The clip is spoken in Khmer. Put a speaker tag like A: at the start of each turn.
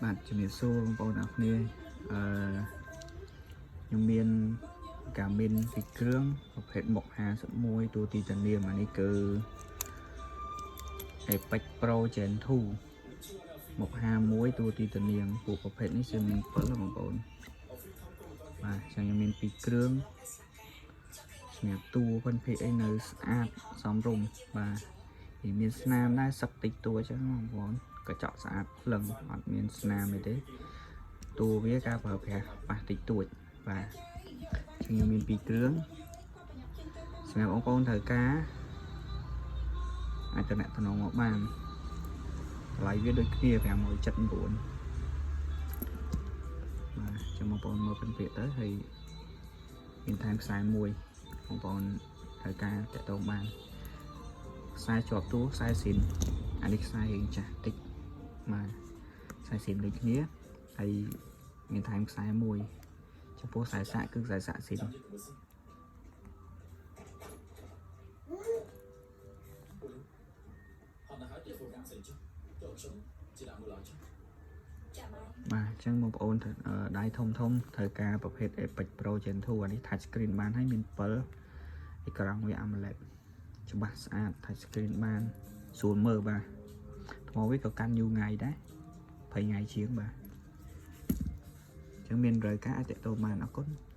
A: បាទជំរាបសួរបងប្អូនអរគ្នាអឺខ្ញុំមាន Garmin ពីរគ្រឿងប្រភេទមុខ51តួទីតានាមអានេះគឺ Apex Pro Gen 2មុខ51តួទីតានាមពួកប្រភេទនេះគឺមាន7បងប្អូនបាទចឹងខ្ញុំមានពីរគ្រឿងសម្រាប់តួពិនភេកអីនៅស្អាតសមរម្យបាទវាមានស្នាមដែរសឹកតិចតួចឹងបងប្អូនកញ្ចក់ស្អាតភ្លឹងអត់មានស្នាមអីទេតួវាការប្រើប្រាស់ប៉ះតិចតួចបាទចឹងខ្ញុំមានពីរគ្រឿងសម្រាប់បងប្អូនត្រូវការអាចតំណតំណងមកបានតម្លៃវាដូចគ្នា579បាទចាំបងប្អូនមើលពិនពាក្យទៅហើយមានថែមខ្សែមួយបងប្អូនត្រូវការតាក់ទងបានខ្សែជាប់តួខ្សែស៊ីនអានេះខ្សែរៀងចាស់តិចបាទខ្សែស៊ីនដូចគ្នាហើយមានថែមខ្សែមួយចំពោះខ្សែសាកគឺខ្សែសាកស៊ីន បាទអញ្ចឹងបងប្អូនត្រូវដៃធំធំត្រូវការប្រភេទ Apex Pro Gen 2អានេះ touch screen បានហើយមាន7អេក្រង់វា AMOLED ច្បាស់ស្អាត touch screen បានស្រួលមើលបាទថ្មវាក៏កាន់យូរថ្ងៃដែរ20ថ្ងៃជាងបាទអញ្ចឹងមានត្រូវការអាចតាក់ទងបានអរគុណ។